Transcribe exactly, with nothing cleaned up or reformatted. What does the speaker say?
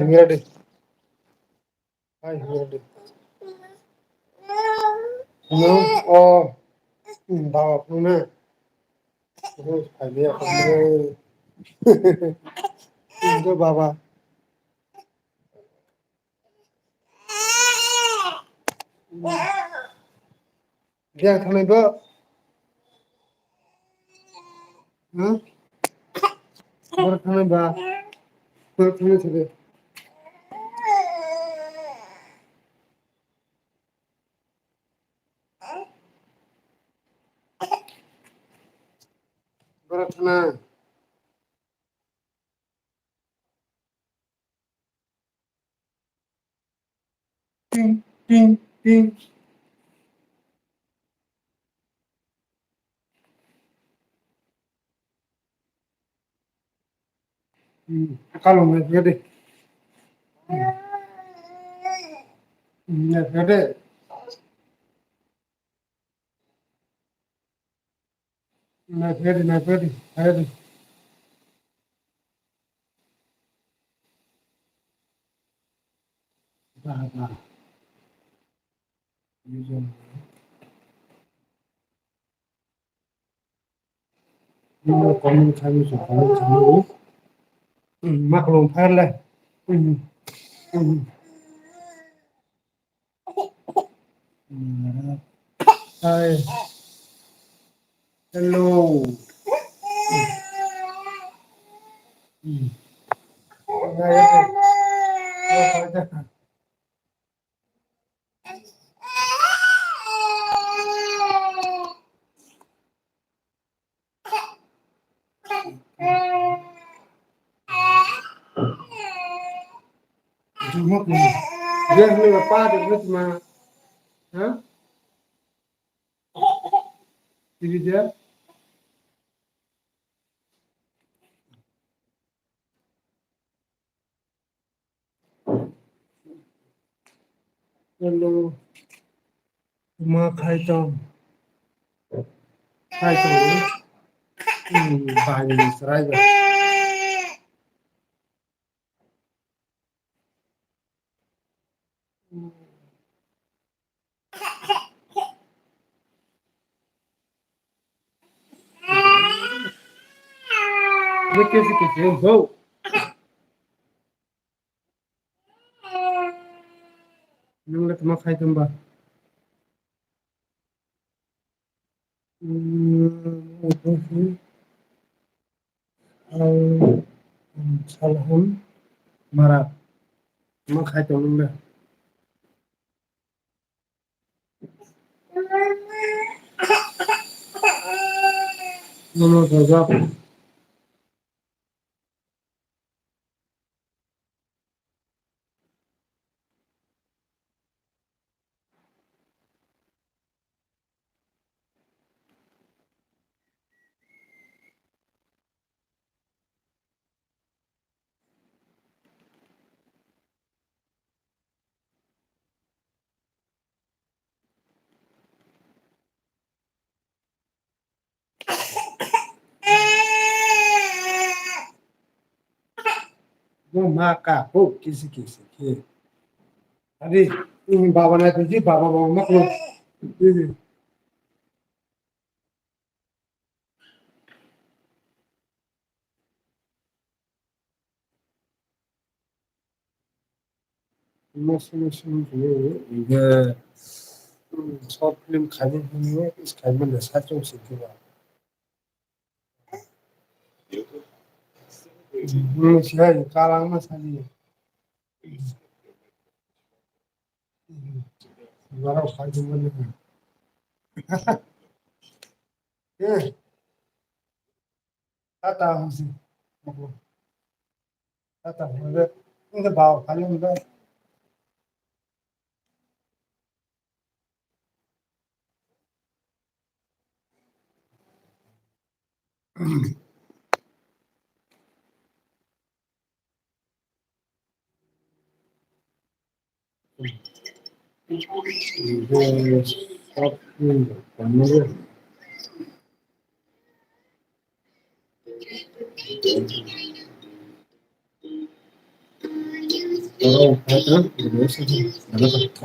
Ready. Hi, ready. No, oh, baba phone na. Oh, phailiya phone. Baba. Biya thangnai bo. Hmm? Bor thangnai ba. Bor thangnai sebe. Bor thangnai. Ting, ting, ting. Hmm, kalung na kaya de. Hmm, na kaya de. Na kaya de, na kaya de, kaya de. Ba, ba. Comment khaini se, comment khaini. Hmm, maklum phairle. Hmm, hmm. Hi. Hello. Hmm. Dia ni apa dia ni cuma, ha? Ini dia. Hello. Ma khai tong. Khai tong. Hmm, bai ni serai ba. Kesi kesi, go. Nang le tama khai tamba. Hmm, hmm, hmm. Ang, hmm, salham marak. Ma khai tong nang le. Nono dojak. Bo ma ka, bo kisi kisi khe. Ani, ini baba na tuji, baba, baba ma ko. Ini. Emotional song khe, hwnkhe, short film khaimani hwnwi, khaimani sachung se khe ba. Hwnwi se hai, kalang ma sadi. Borok khaimani. Eh. Tata hwnsi. Tata hwnle. Hwnle bao khali hwnle. Oro wngkha ta, oro wngkha ta.